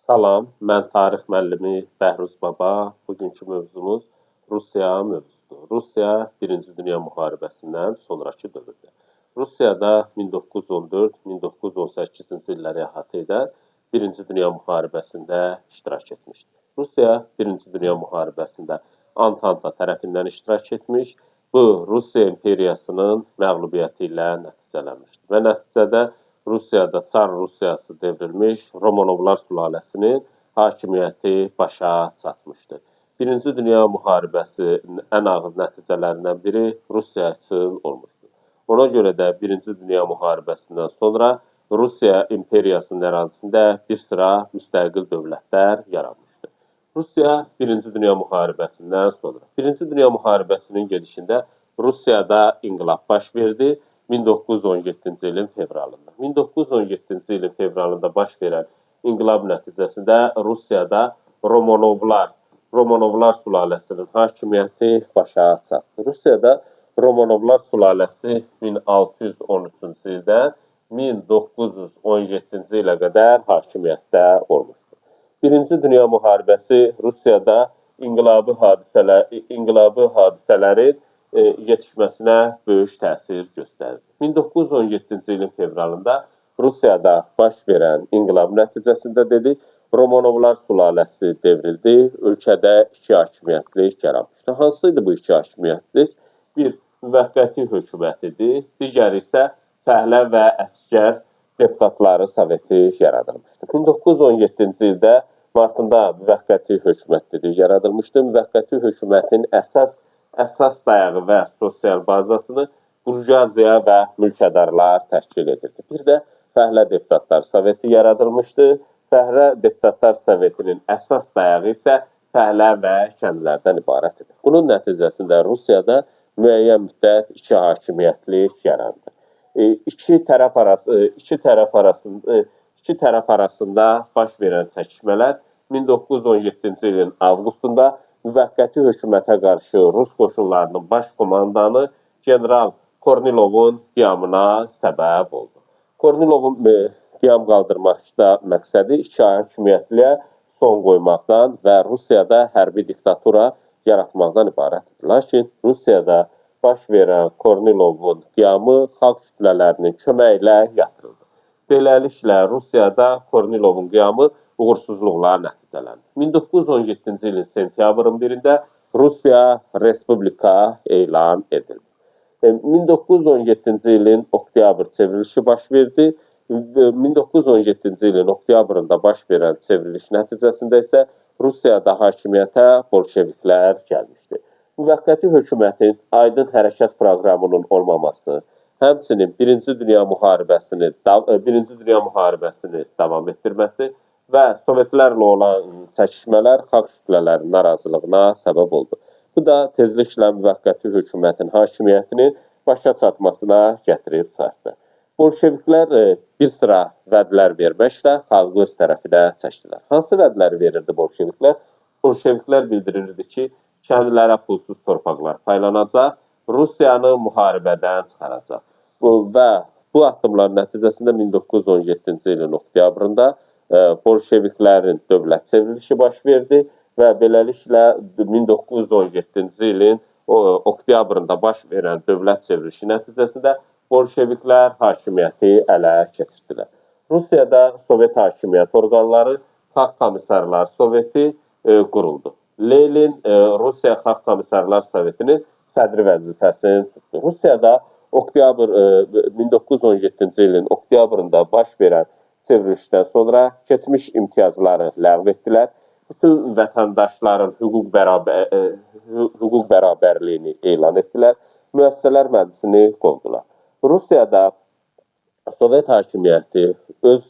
Salam, mən tarix müəllimi Bəhruz Baba. Bugünkü mövzumuz Rusiya mövzusudur. Rusiya Birinci Dünya Müharibəsindən sonrakı dövrdə. Rusiyada 1914-1918-ci illəri əhatə edən Birinci Dünya Müharibəsində iştirak etmişdir. Rusiya Birinci Dünya Müharibəsində Antanta tərəfindən iştirak etmiş, bu Rusiya imperiyasının məğlubiyyəti ilə nəticələnmişdir və nəticədə Rusiyada Çar Rusiyası devrilmiş, Romanovlar sülaləsinin hakimiyyəti başa çatmışdı. Birinci Dünya Müharibəsinin ən ağır nəticələrindən biri Rusiya üçün olmuşdu. Ona görə də Birinci Dünya Müharibəsindən sonra Rusiya imperiyasının ərazisində bir sıra müstəqil dövlətlər yaranmışdı. Rusiya Birinci Dünya Müharibəsindən sonra. Birinci Dünya Müharibəsinin gedişində Rusiyada inqilab baş verdi. 1917-ci ilin fevralında. 1917-ci ilin fevralında baş verən inqilab nəticəsində Rusiyada Romanovlar sülaləsinin hakimiyyəti başa çatdı. Rusiyada Romanovlar sülaləsi 1613-cü ildən 1917-ci ilə qədər hakimiyyətdə olmuşdur. Birinci Dünya Müharibəsi Rusiyada inqilabi hadisələrin yetişməsinə böyük təsir göstərdi. 1917-ci ilin fevralında Rusiyada baş verən inqilab nəticəsində dedik, Romanovlar sülaləsi devrildi, ölkədə iki hakimiyyətlik yaranmışdı. Hansı idi bu iki hakimiyyətlik? Bir, müvəqqəti hökumət idi, digəri isə fəhlə və əsgər deputatları soveti yaradılmışdı. 1917-ci ildə martında müvəqqəti hökumət dedik, yaradılmışdı. Müvəqqəti hökumətin əsas dayağı və sosial bazasını burjuaziya və mülkədarlar təşkil edirdi. Bir də Fəhlə Deputatlar Soveti yaradılmışdı. Fəhlə Deputatlar Sovetinin əsas dayağı isə fəhlə və kəndlərdən ibarət idi. Bunun nəticəsində Rusiyada müəyyən müddət iki hakimiyyətlik yarandı. İki tərəf arasında baş verən çəkişmələr 1917-ci ilin avqustunda müvəqqəti hökumətə qarşı Rus qoşunlarının baş komandanı general Kornilovun qiyamına səbəb oldu. Kornilovun qiyam qaldırmaqda məqsədi iki hakimiyyətliyə son qoymaqdan və Rusiyada hərbi diktatura yaratmaqdan ibarət idi. Lakin Rusiyada baş verən Kornilovun qiyamı xalq kütlələrinin köməyi ilə yatırıldı. Beləliklə, Rusiyada Kornilovun qiyamı uğursuzluqla nəticələndi. 1917-ci ilin sentyabrın 1-də Rusiya Respublika elan edildi. 1917-ci ilin oktyabr çevrilişi baş verdi. 1917-ci ilin oktyabrında baş verən çevriliş nəticəsində isə Rusiyada hakimiyyətə bolşeviklər gəlmişdi. Müvəqqəti hökumətin aydın hərəkət proqramının olmaması, həmçinin Birinci Dünya Müharibəsini davam etdirməsi və Sovetlərlə olan çəkişmələr xalq kütlələrinin narazılığına səbəb oldu. Bu da tezliklə müvəqqəti hökumətin hakimiyyətinin başa çatmasına gətirib çıxartdı. Bolşeviklər bir sıra vədlər verməklə xalqı öz tərəfinə çəkdilər. Hansı vədləri verirdi bolşeviklər? Bolşeviklər bildirirdi ki, kəndlərə pulsuz torpaqlar paylanacaq, Rusiyanı müharibədən çıxaracaq. Və bu addımlar nəticəsində 1917-ci ilin oktyabrında bolşeviklərin dövlət çevrilişi baş verdi və beləliklə 1917-ci ilin oktyabrında baş verən dövlət çevrilişi nəticəsində bolşeviklər hakimiyyəti ələ keçirdilər. Rusiyada Sovet hakimiyyət orqanları Xalq Komissarlar Soveti quruldu. Lenin Rusiya Xalq Komissarlar Sovetinin sədri vəzifəsini tutdu. Rusiyada 1917-ci ilin oktyabrında baş verən çevrilişdən sonra keçmiş imtiyazları ləğv etdilər. Bütün vətəndaşların hüquq bərabərliyini elan etdilər. Müəssisələr məclisini qovdular. Rusiyada Sovet hakimiyyəti öz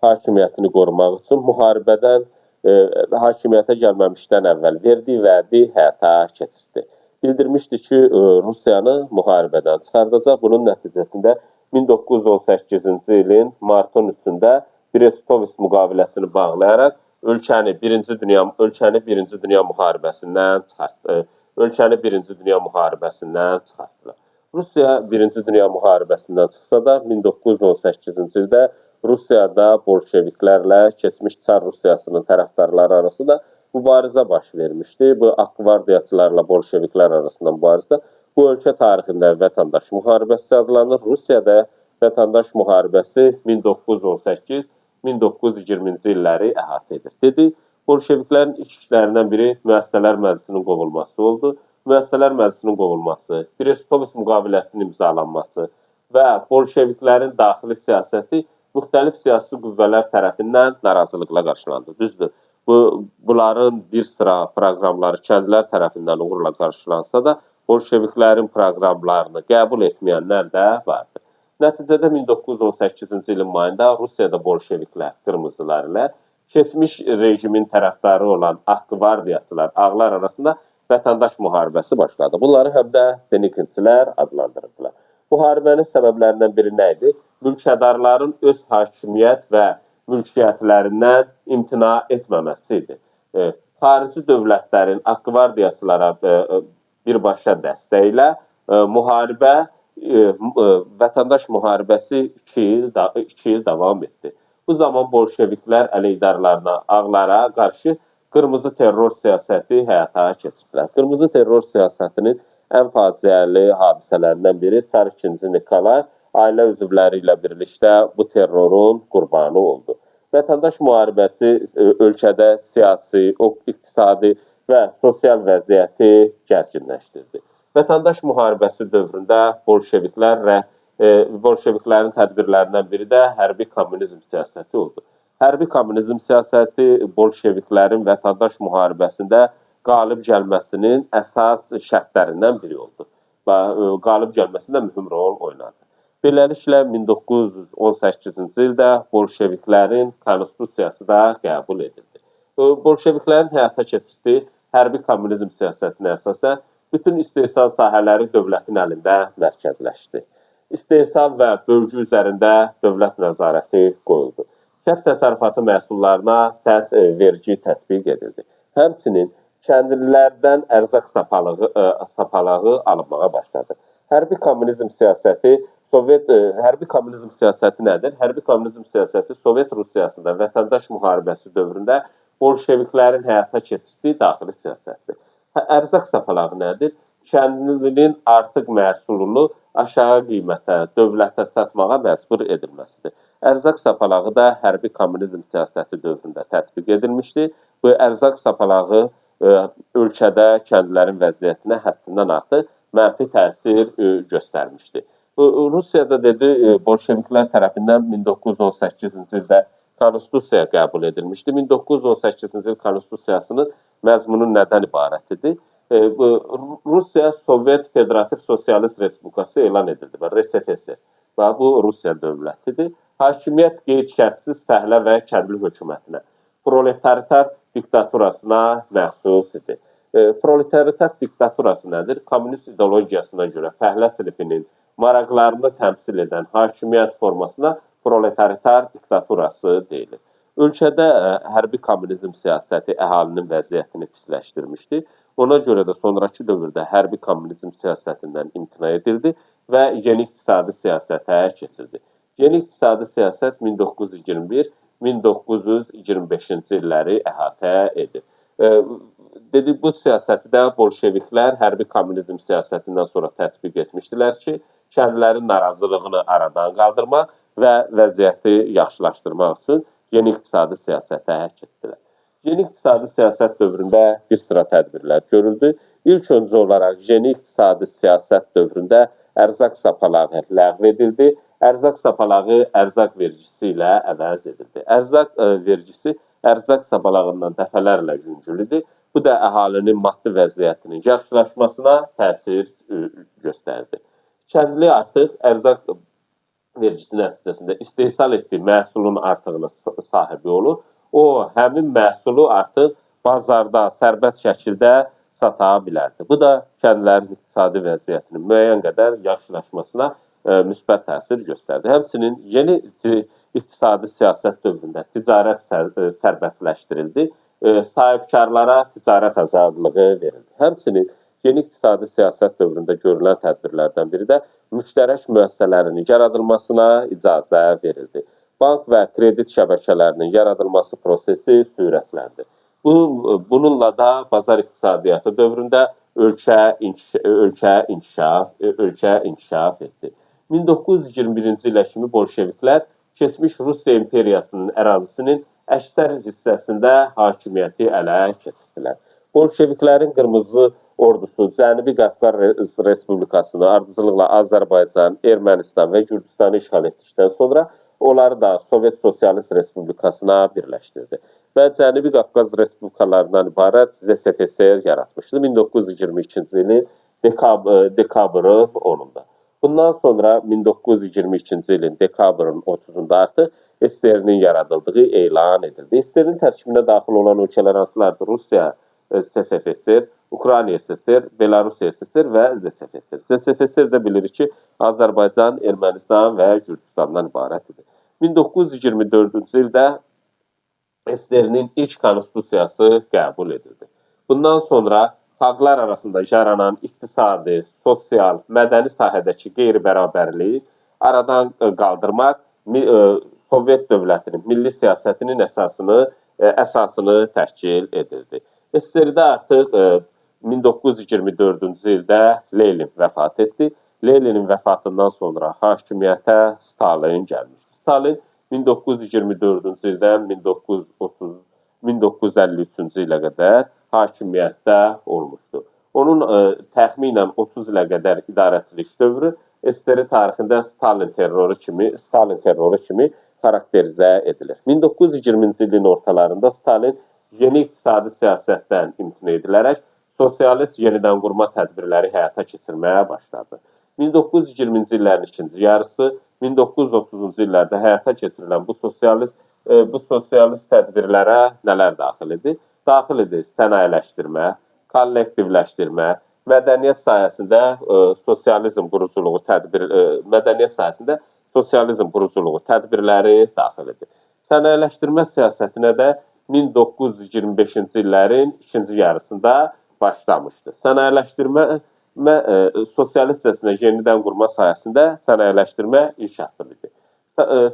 hakimiyyətini qorumaq üçün müharibədən hakimiyyətə gəlməmişdən əvvəl verdiyi vədi həyata keçirdi. Bildirmişdi ki, Rusiyanı müharibədən çıxardacaq. Bunun nəticəsində 1918-ci ilin martın 3-də Brest-Litovsk müqaviləsini bağlayaraq ölkəni Birinci Dünya Müharibəsindən çıxartdı. Ölkəni Birinci Dünya Müharibəsindən çıxartdılar. Rusiya Birinci Dünya Müharibəsindən çıxsa da 1918-ci ildə Rusiyada bolşeviklərlə keçmiş Çar Rusiyasının tərəfdarları arasında mübarizə baş vermişdi. Bu Ağ qvardiyaçılarla bolşeviklər arasında mübarizə bu ölkə tarixində vətəndaş müharibəsi adlanır. Rusiyada vətəndaş müharibəsi 1918-1920-ci illəri əhatə edir. Dedi, bolşeviklərin ilk işlərindən biri Müəssisələr Məclisinin qovulması oldu. Müəssisələr Məclisinin qovulması, Brest-Litovsk müqaviləsinin imzalanması və bolşeviklərin daxili siyasəti müxtəlif siyasi qüvvələr tərəfindən narazılıqla qarşılandı. Düzdür, bunların bir sıra proqramları kəndlilər tərəfindən uğurla qarşılansa da, bolşeviklərin proqramlarını qəbul etməyənlər də vardı. Nəticədə 1918-ci ilin mayında Rusiyada bolşeviklər, qırmızılar ilə keçmiş rejimin tərəfdarı olan Ağ qvardiyaçılar, ağlar arasında vətəndaş müharibəsi başladı. Bunları həm də Denikinçilər adlandırırdılar. Müharibənin səbəblərindən biri nə idi? Mülkədarların öz hakimiyyət və mülkiyyətlərindən imtina etməməsi idi. Xarici dövlətlərin Ağ qvardiyaçılara birbaşa dəstəyi ilə müharibə, vətəndaş müharibəsi 2 il davam etdi. Bu zaman bolşeviklər əleyhdarlarına, ağlara qarşı qırmızı terror siyasəti həyata keçirdilər. Qırmızı terror siyasətinin ən faciəli hadisələrindən biri Çar II Nikolay ailə üzvləri ilə birlikdə bu terrorun qurbanı oldu. Vətəndaş müharibəsi ölkədə siyasi, iqtisadi və sosial vəziyyəti gərginləşdirdi. Vətəndaş müharibəsi dövründə bolşeviklərin tədbirlərindən biri də hərbi kommunizm siyasəti oldu. Hərbi kommunizm siyasəti bolşeviklərin vətəndaş müharibəsində qalib gəlməsinin əsas şərtlərindən biri oldu və qalib gəlməsində mühüm rol oynadı. Beləliklə, 1918-ci ildə bolşeviklərin konstitusiyası da qəbul edildi. Bolşeviklərin həyata keçirdiyi hərbi kommunizm siyasətinə əsasən bütün istehsal sahələri dövlətin əlində mərkəzləşdi. İstehsal və bölgü üzərində dövlət nəzarəti qoyuldu. Kənd təsərrüfatı məhsullarına sərt vergi tətbiq edildi. Həmçinin kəndlilərdən ərzaq sapalağı alınmağa başladı. Hərbi kommunizm siyasəti hərbi kommunizm siyasəti nədir? Hərbi kommunizm siyasəti Sovet Rusiyasında vətəndaş müharibəsi dövründə bolşeviklərin həyata keçirdiyi daxili siyasətdir. Ərzaq sapalağı nədir? Kəndlinin artıq məhsulunu aşağı qiymətə, dövlətə satmağa məcbur edilməsidir. Ərzaq sapalağı da hərbi kommunizm siyasəti dövründə tətbiq edilmişdi. Bu ərzaq sapalağı ölkədə kəndlərin vəziyyətinə həddindən artıq mənfi təsir göstərmişdi. Rusiyada dedi, bolşeviklər tərəfindən 1918-ci ildə konstitusiya qəbul edilmişdi. 1918-ci il konstitusiyasının məzmunu nədən ibarət idi? Rusiya Sovet Federativ Sosialist Respublikası elan edildi, RSFSR. Bu Rusiya dövlətidir. Hakimiyyət qeyd-şərtsiz fəhlə və kəndli hökumətinə, proletariat diktaturasına məxsus idi. Proletariat diktaturası nədir? Kommunist ideologiyasına görə fəhlə sinifinin maraqlarını təmsil edən hakimiyyət formasına proletariat diktaturası deyilir. Ölkədə hərbi kommunizm siyasəti əhalinin vəziyyətini pisləşdirmişdi. Ona görə də sonrakı dövrdə hərbi kommunizm siyasətindən imtina edildi və yeni iqtisadi siyasətə keçildi. Yeni iqtisadi siyasət 1921-1925-ci illəri əhatə edir. Dedi, bu siyasəti də bolşeviklər hərbi kommunizm siyasətindən sonra tətbiq etmişdilər ki, kəndlərin narazılığını aradan qaldırmaq və vəziyyəti yaxşılaşdırmaq üçün yeni iqtisadi siyasətə keçdilər. Yeni iqtisadi siyasət dövründə bir sıra tədbirlər görüldü. İlk öncə olaraq yeni iqtisadi siyasət dövründə ərzaq sapalağı ləğv edildi. Ərzaq sapalağı ərzaq vergisi ilə əvəz edildi. Ərzaq vergisi ərzaq sapalağından dəfələrlə yüngül idi. Bu da əhalinin maddi vəziyyətinin yaxşılaşmasına təsir göstərdi. Kəndli artıq ərzaq vergisi nəticəsində istehsal etdiyi məhsulun artığına sahibi olur. O, həmin məhsulu artıq bazarda sərbəst şəkildə sata bilərdi. Bu da kəndlərin iqtisadi vəziyyətinin müəyyən qədər yaxşılaşmasına müsbət təsir göstərdi. Həmçinin yeni iqtisadi siyasət dövründə ticarət sərbəstləşdirildi, sahibkarlara ticarət azadlığı verildi. Həmçinin yeni iqtisadi siyasət dövründə görülən tədbirlərdən biri də müştərək müəssisələrinin yaradılmasına icazə verildi. Bank və kredit şəbəkələrinin yaradılması prosesi sürətləndi. Bununla da bazar iqtisadiyyatı dövründə ölkə inkişaf etdi. 1921-ci ilə kimi bolşeviklər keçmiş Rusiya imperiyasının ərazisinin əksər hissəsində hakimiyyəti ələ keçirdilər. Bolşeviklərin Qırmızı Ordusu Cənubi Qafqaz Respublikasını, ardıcılıqla Azərbaycan, Ermənistan və Gürcüstanı işğal etdikdən sonra onları da Sovet Sosialist Respublikasına birləşdirdi və Cənubi Qafqaz Respublikalarından ibarət ZSFSR yaratmışdı 1922-ci ilin dekabrın 10-unda. Bundan sonra 1922-ci ilin dekabrın 30-unda artıq SSR-nin yaradıldığı elan edildi. SSR-nin tərkibinə daxil olan ölkələr hansılardır? Rusiya SSFSR, Ukrayna SSR, Belarus SSR və ZSFSR. ZSFSR də bilirik ki, Azərbaycan, Ermənistan və Gürcüstandan ibarət idi. 1924-cü ildə SSR-nin ilk konstitusiyası qəbul edildi. Bundan sonra xalqlar arasında yaranan iqtisadi, sosial, mədəni sahədəki qeyri-bərabərliyi aradan qaldırmaq Sovet dövlətinin milli siyasətinin əsasını təşkil edirdi. SSR-də artıq 1924-cü ildə Lenin vəfat etdi. Leninin vəfatından sonra hakimiyyətə Stalin gəlmişdi. Stalin 1924-cü ildən 1953-cü ilə qədər hakimiyyətdə olmuşdu. Onun təxminən 30 ilə qədər idarəçilik dövrü SSR tarixində Stalin terroru kimi xarakterizə edilir. 1920-ci ilin ortalarında Stalin yeni iqtisadi siyasətdən imtina edilərək sosialist yenidən qurma tədbirləri həyata keçirməyə başladı. 1920-ci illərin ikinci yarısı, 1930-cu illərdə həyata keçirilən bu sosialist tədbirlərə nələr daxil idi? Daxil idi sənayeləşdirmə, kollektivləşdirmə, mədəniyyət sahəsində sosializm quruculuğu tədbirləri daxil idi. Sənayeləşdirmə siyasətinə də 1925-ci illərin ikinci yarısında başlamışdı. Sənayeləşdirmə sosialistcəsinə yenidən qurma sahəsində sənayeləşdirmə ilk addım idi.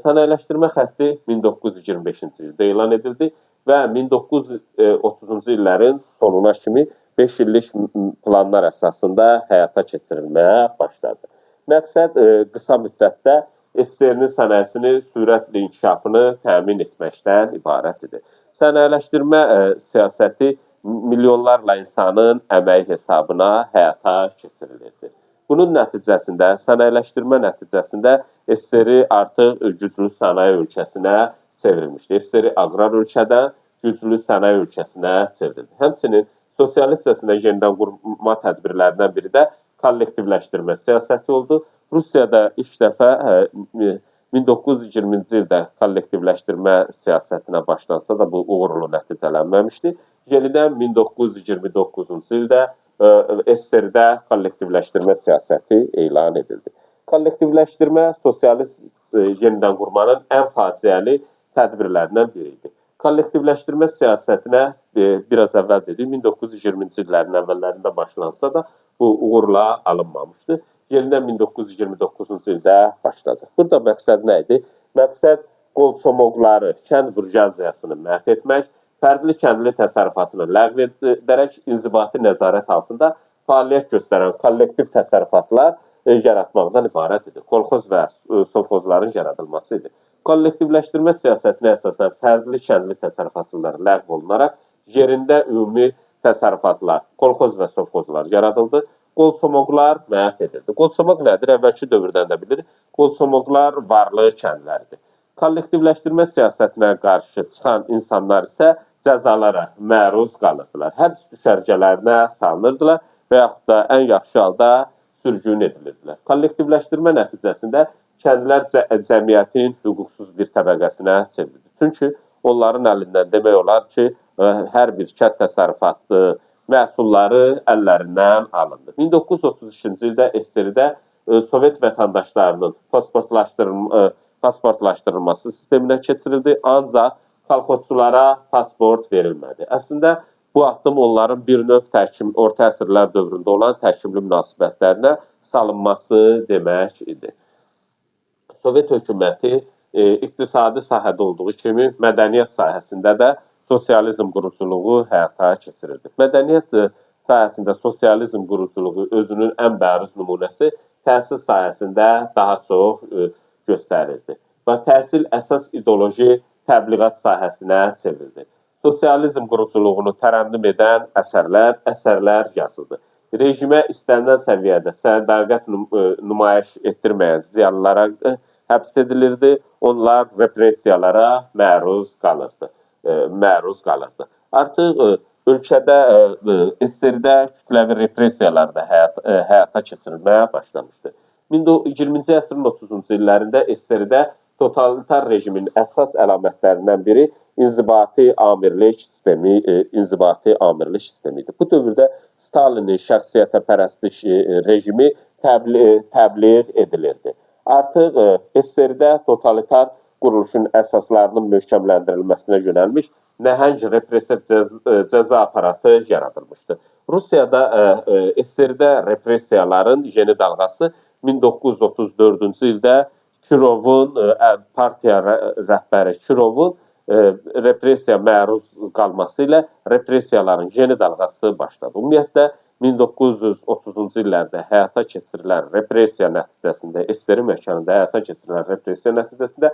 Sənayeləşdirmə xətti 1925-ci ildə elan edildi və 1930-cu illərin sonuna kimi 5 illik planlar əsasında həyata keçirilməyə başladı. Məqsəd qısa müddətdə SSR-nin sənayesini sürətli inkişafını təmin etməkdən ibarət idi. Sənayeləşdirmə siyasəti milyonlarla insanın əməyi hesabına həyata keçirilirdi. Bunun nəticəsində, sənayeləşdirmə nəticəsində SSR artıq güclü sənaye ölkəsinə çevrilmişdi. SSR aqrar ölkədən güclü sənaye ölkəsinə çevrildi. Həmçinin sosialistcəsinə yenidən qurma tədbirlərindən biri də kollektivləşdirmə siyasəti oldu. Rusiyada ilk dəfə 1920-ci ildə kollektivləşdirmə siyasətinə başlansa da bu uğurlu nəticələnməmişdi. Yenidən 1929-cu ildə SSR-də kollektivləşdirmə siyasəti elan edildi. Kollektivləşdirmə sosialist yenidən qurmanın ən faciəli tədbirlərindən biri idi. Kollektivləşdirmə siyasətinə biraz əvvəl dedik, 1920-ci illərin əvvəllərində başlansa da bu uğurla alınmamışdı. Yenidən 1929-cu ildə başladı. Burada məqsəd nə idi? Məqsəd qolçomaqları, kənd burjuaziyasını məhv etmək, fərdli kəndli təsərrüfatını ləğv edərək inzibati nəzarət altında fəaliyyət göstərən kollektiv təsərrüfatlar yaratmaqdan ibarət idi. Kolxoz və sovxozların yaradılması idi. Kollektivləşdirmə siyasətinə əsasən fərdli kəndli təsərrüfatlar ləğv olunaraq yerində ümumi təsərrüfatlar, kolxoz və sovxozlar yaradıldı. Qolçomaqlar məhv edildi. Qolçomaq nədir? Əvvəlki dövrdən də bilirik. Qolçomaqlar varlı kəndlərdir. Kollektivləşdirmə siyasətinə qarşı çıxan insanlar isə cəzalara məruz qalırdılar. Həbs düşərgələrinə salınırdılar və yaxud da ən yaxşı halda sürgün edilirdilər. Kollektivləşdirmə nəticəsində kəndlər cəmiyyətin hüquqsuz bir təbəqəsinə çevrildi. Çünki onların əlindən demək olar ki, hər bir kənd təsərrüfatı məhsulları əllərindən alındı. 1932-ci ildə SSR-də Sovet vətəndaşlarının pasportlaşdırılması sisteminə keçirildi, ancaq kolxozçulara pasport verilmədi. Əslində, bu addım onların bir növ orta əsrlər dövründə olan təkimli münasibətlərinə salınması demək idi. Sovet hökuməti İqtisadi sahədə olduğu kimi mədəniyyət sahəsində də sosializm quruculuğu həyata keçirildi. Mədəniyyət sahəsində sosializm quruculuğu özünün ən bariz nümunəsi təhsil sahəsində daha çox göstərildi və təhsil əsas ideoloji təbliğat sahəsinə çevrildi. Sosializm quruculuğunu tərənnüm edən əsərlər yazıldı. Rejimə istənilən səviyyədə sədaqət nümayiş etdirməyən ziyalılara həbs edilirdi. Onlar repressiyalara məruz qalırdı. Artıq ölkədə SSR-də kütləvi repressiyalar da həyata keçirilməyə başlamışdı. 20-ci əsrin 30-cu illərində SSR-də totalitar rejimin əsas əlamətlərindən biri inzibati amirlik sistemi idi. Bu dövrdə Stalinin şəxsiyyətə pərəstlik rejimi təbliğ edilirdi. Artıq SSR-də totalitar quruluşun əsaslarının möhkəmləndirilməsinə yönəlmiş nəhəng repressiv cəza aparatı yaradılmışdı. Rusiyada SSR-də repressiyaların yeni dalğası 1934-cü ildə Kirovun, partiya rəhbəri Kirovun repressiya məruz qalması ilə repressiyaların yeni dalğası başladı. Ümumiyyətlə, 1930-cu illərdə həyata keçirilən repressiya nəticəsində, SSR məkanında həyata keçirilən repressiya nəticəsində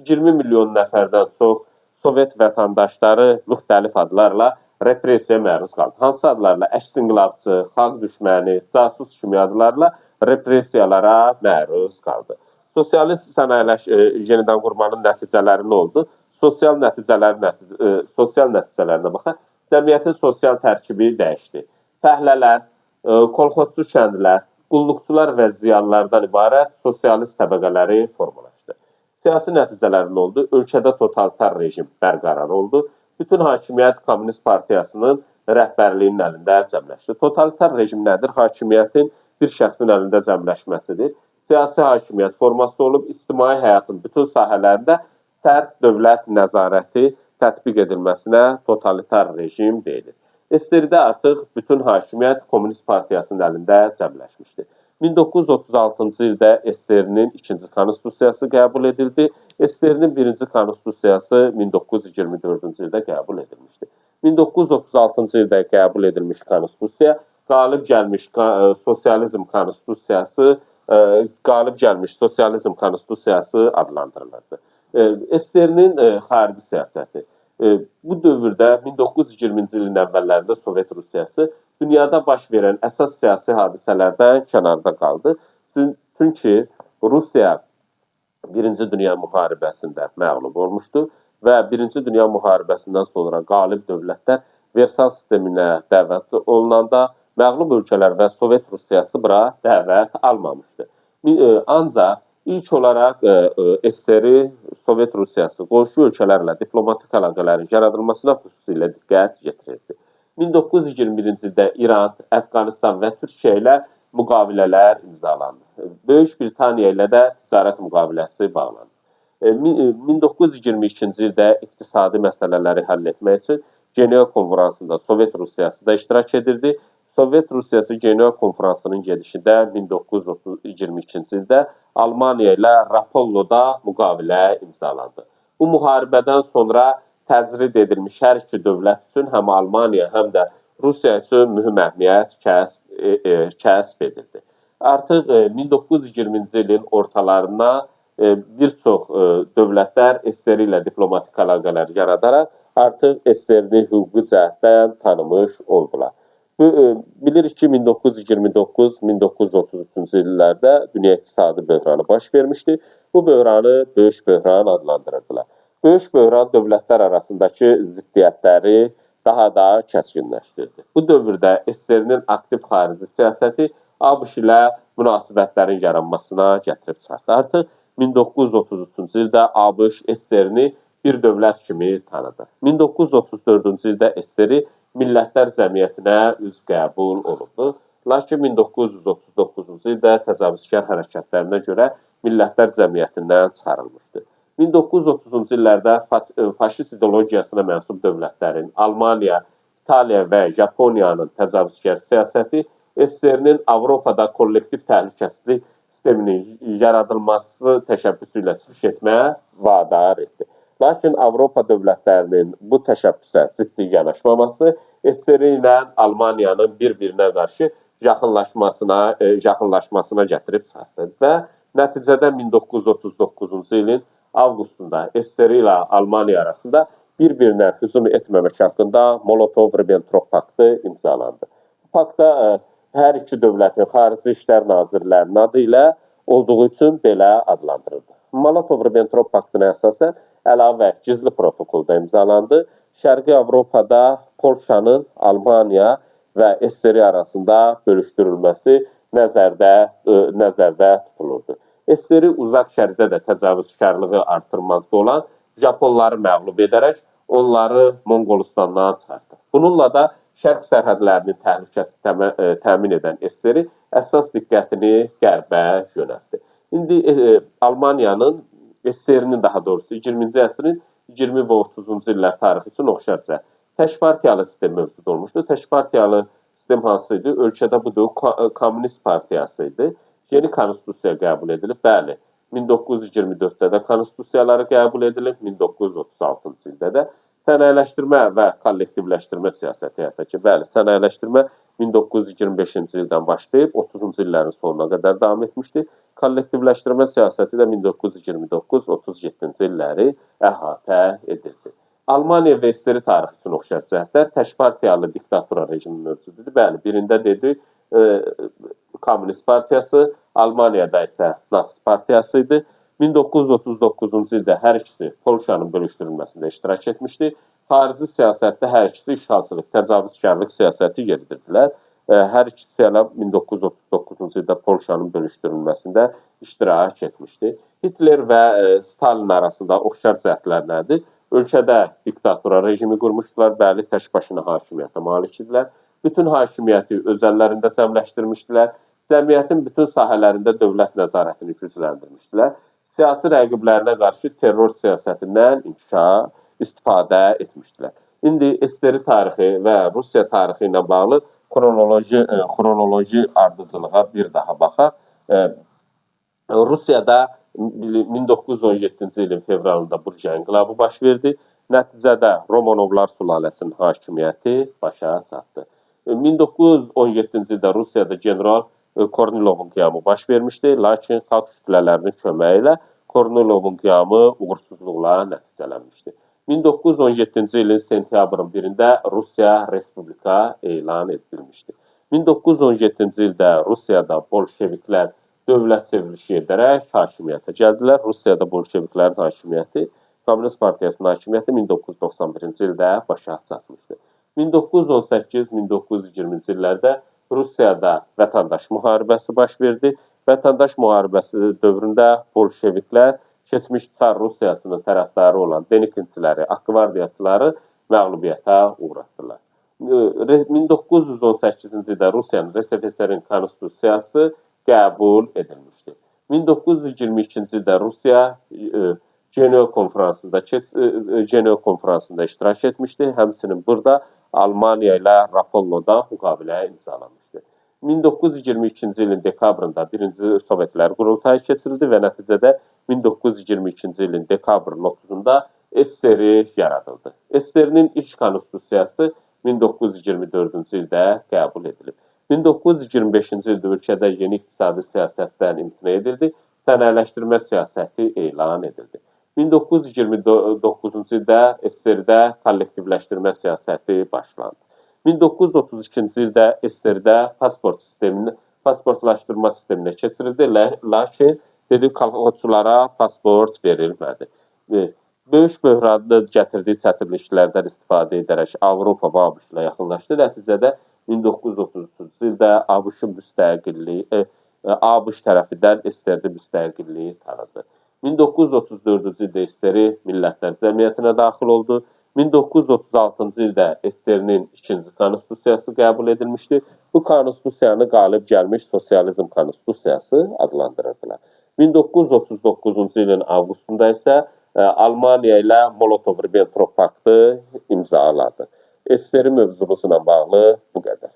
20 milyon nəfərdən çox Sovet vətəndaşları müxtəlif adlarla repressiyaya məruz qaldı. Hansı adlarla? Əks inqilabçı, xalq düşməni, casus kimi adlarla repressiyalara məruz qaldı. Sosialist sənayeləş yenidən qurmanın nəticələri nə oldu? Sosial nəticələrinə baxaq. Cəmiyyətin sosial tərkibi dəyişdi. Fəhlələr, kolxozçu kəndlilər, qulluqçular və ziyalılardan ibarət sosialist təbəqələri formalaşdı. Siyasi nəticələri nə oldu? Ölkədə totalitar rejim bərqərar oldu. Bütün hakimiyyət Komünist Partiyasının rəhbərliyinin əlində cəmləşdi. Totalitar rejim nədir? Hakimiyyətin bir şəxsin əlində cəmləşməsidir. Siyasi hakimiyyət forması olub, ictimai həyatın bütün sahələrində sərt dövlət nəzarəti tətbiq edilməsinə totalitar rejim deyilir. SSR-də artıq bütün hakimiyyət Komünist Partiyasının əlində cəmləşmişdi. 1936-cı ildə SSR-nin ikinci konstitusiyası qəbul edildi. SSR-nin birinci konstitusiyası 1924-cü ildə qəbul edilmişdi. 1936-cı ildə qəbul edilmiş konstitusiya qalib gəlmiş sosializm konstitusiyası adlandırılırdı. SSR-nin xarici siyasəti. Bu dövrdə 1920-ci ilin əvvəllərində Sovet Rusiyası dünyada baş verən əsas siyasi hadisələrdən kənarda qaldı. Çünki Rusiya Birinci Dünya Müharibəsində məğlub olmuşdu və Birinci Dünya Müharibəsindən sonra qalib dövlətlər Versal sisteminə dəvət olunanda məğlub ölkələr və Sovet Rusiyası bura dəvət almamışdı. Ancaq ilk olaraq SSR, Sovet Rusiyası qonşu ölkələrlə diplomatik əlaqələrin yaradılmasına xüsusilə diqqət yetirirdi. 1921-ci ildə İran, Əfqanistan və Türkiyə ilə müqavilələr imzalandı. Böyük Britaniya ilə də ticarət müqaviləsi bağlandı. 1922-ci ildə iqtisadi məsələləri həll etmək üçün Ceneva konfransında Sovet Rusiyası da iştirak edirdi. Sovet Rusiyası Ceneva konfransının gedişində 1922-ci ildə Almaniya ilə Rapalloda müqavilə imzalandı. Bu müharibədən sonra təcrid edilmiş hər iki dövlət üçün həm Almaniya, həm də Rusiya üçün mühüm əhəmiyyət kəsb edildi. Artıq 1920-ci ilin ortalarına bir çox dövlətlər SSR ilə diplomatik əlaqələr yaradaraq artıq SSR-ni hüquqi cəhətdən tanımış oldular. Bilirik ki, 1929-1933-cü illərdə dünya iqtisadi böhranı baş vermişdi. Bu böhranı Böyük Böhran adlandırırdılar. Böyük böhran dövlətlər arasındakı ziddiyyətləri daha da kəskinləşdirdi. Bu dövrdə SSR-nin aktiv xarici siyasəti ABŞ ilə münasibətlərin yaranmasına gətirib çıxartdı. Artıq 1933-cü ildə ABŞ SSR-ni bir dövlət kimi tanıdı. 1934-cü ildə SSR Millətlər Cəmiyyətinə üzv qəbul olundu. Lakin 1939-cu ildə təcavüzkar hərəkətlərinə görə Millətlər Cəmiyyətindən çıxarılmışdı. 1930-cu illərdə faşist ideologiyasına mənsub dövlətlərin Almaniya, İtaliya və Yaponiyanın təcavüzkar siyasəti SSR-nin Avropada kollektiv təhlükəsizlik sisteminin yaradılması təşəbbüsü ilə çıxış etməyə vadar etdi. Lakin Avropa dövlətlərinin bu təşəbbüsə ciddi yanaşmaması SSR ilə Almaniyanın bir-birinə qarşı yaxınlaşmasına gətirib çıxartdı və nəticədə 1939-cu ilin avqustunda SSR ilə Almaniya arasında bir-birinə hücum etməmək haqqında Molotov-Ribbentrop paktı imzalandı. Bu paktda hər iki dövlətin xarici işlər nazirlərinin adı ilə olduğu üçün belə adlandırıldı. Molotov-Ribbentrop paktına əsasən əlavə gizli protokolda imzalandı. Şərqi Avropada Polşanın Almaniya və SSR arasında bölüşdürülməsi nəzərdə tutulurdu. SSR Uzaq Şərqdə də təcavüzkarlığı artırmaqda olan Japonları məğlub edərək onları Monqolistandan çıxartdı. Bununla da şərq sərhədlərinin təhlükəsini təmin edən SSR əsas diqqətini qərbə yönəltdi. İndi Almaniyanın, SSR-nin daha doğrusu 20-ci əsrin 20 və 30-cu illər tarixi üçün oxşar cəhət. Tək partiyalı sistem mövcud olmuşdu. Tək partiyalı sistem hansı idi? Ölkədə bu dövr Komünist Partiyası idi. Yeni konstitusiya qəbul edilib. Bəli, 1924-də də konstitusiyaları qəbul edilib, 1936-cı ildə də sənayeləşdirmə və kollektivləşdirmə siyasəti həyata keçirildi. Bəli, sənayeləşdirmə 1925-ci ildən başlayıb 30-cu illərin sonuna qədər davam etmişdi. Kollektivləşdirmə siyasəti də 1929-37-ci illəri əhatə edildi. Almaniya və SSR tarixi üçün oxşar cəhətlər tək partiyalı diktatura rejimi mövcud idi. Bəli, birində dedi Komünist Partiyası, Almaniyada isə Nasist Partiyası idi. 1939-cu ildə hər ikisi Polşanın bölüşdürülməsində iştirak etmişdi. Xarici siyasətdə hər ikisi işğalçılıq, təcavüzkarlıq siyasəti yeridirdilər. Hər ikisi elə 1939-cu ildə Polşanın bölüşdürülməsində iştirak etmişdi. Hitler və Stalin arasında oxşar cəhətlər nədir? Ölkədə diktatura rejimi qurmuşdular. Bəli, tək başına hakimiyyətə malik idilər. Bütün hakimiyyəti öz əllərində cəmləşdirmişdilər. Cəmiyyətin bütün sahələrində dövlət nəzarətini gücləndirmişdilər. Siyasi rəqiblərinə qarşı terror siyasətindən istifadə etmişdilər. İndi SSR tarixi və Rusiya tarixi ilə bağlı xronoloji ardıcılığa bir daha baxaq. Rusiyada 1917-ci ilin fevralında Burja inqilabı baş verdi. Nəticədə Romanovlar sülaləsinin hakimiyyəti başa çatdı. 1917-ci ildə Rusiyada general Kornilovun qiyamı baş vermişdi. Lakin xalq kütlələrinin köməyi ilə Kornilovun qiyamı uğursuzluqla nəticələnmişdi. 1917-ci ilin sentyabrın 1-də Rusiya Respublika elan edilmişdi. 1917-ci ildə Rusiyada bolşeviklər dövlət çevrilişi edərək hakimiyyətə gəldilər. Rusiyada bolşeviklərin hakimiyyəti, Komünist Partiyasının hakimiyyəti 1991-ci ildə başa çatmışdı. 1918-1920-ci illərdə Rusiyada vətəndaş müharibəsi baş verdi. Vətəndaş müharibəsi dövründə bolşeviklər keçmiş Çar Rusiyasının tərəfdarı olan Denikinçiləri, Akvardiyaçıları məğlubiyyətə uğratdılar. 1918-ci ildə Rusiyanın RSFSR-in konstitusiyası qəbul edilmişdi. 1922-ci ildə Rusiya Ceneva konfransında iştirak etmişdi. Həmçinin burada Almaniya ilə Rapalloda müqavilə imzalanmışdı. 1922-ci ilin dekabrında 1-ci Sovetlər qurultayı keçirildi və nəticədə 1922-ci ilin dekabrın 30-da SSR yaradıldı. SSR-nin ilk konstitusiyası 1924-cü ildə qəbul edilib. 1925-ci ildə ölkədə yeni iqtisadi siyasətdən imtina edildi, sənayələşdirmə siyasəti elan edildi. 1929-cu ildə SSR-də kollektivləşdirmə siyasəti başlandı. 1932-ci ildə SSR-də pasportlaşdırma sisteminə keçirildi, lakin dedi kolxozçulara pasport verilmədi. Böyük böhranın gətirdiyi çətinliklərdən istifadə edərək Avropa və ABŞ-la yaxınlaşdı. Nəticədə 1933-cü ildə ABŞ-ın müstəqilliyi, ABŞ tərəfindən SSR-də müstəqilliyi tanıdı. 1934-cü ildə SSR Millətlər Cəmiyyətinə daxil oldu. 1936-cı ildə SSR-nin ikinci konstitusiyası qəbul edilmişdi. Bu konstitusiyanı qalib gəlmiş sosializm konstitusiyası adlandırırdılar. 1939-cu ilin avqustunda isə Almaniya ilə Molotov-Ribbentrop paktı imzaladı. SSR mövzumuzla bağlı bu qədər.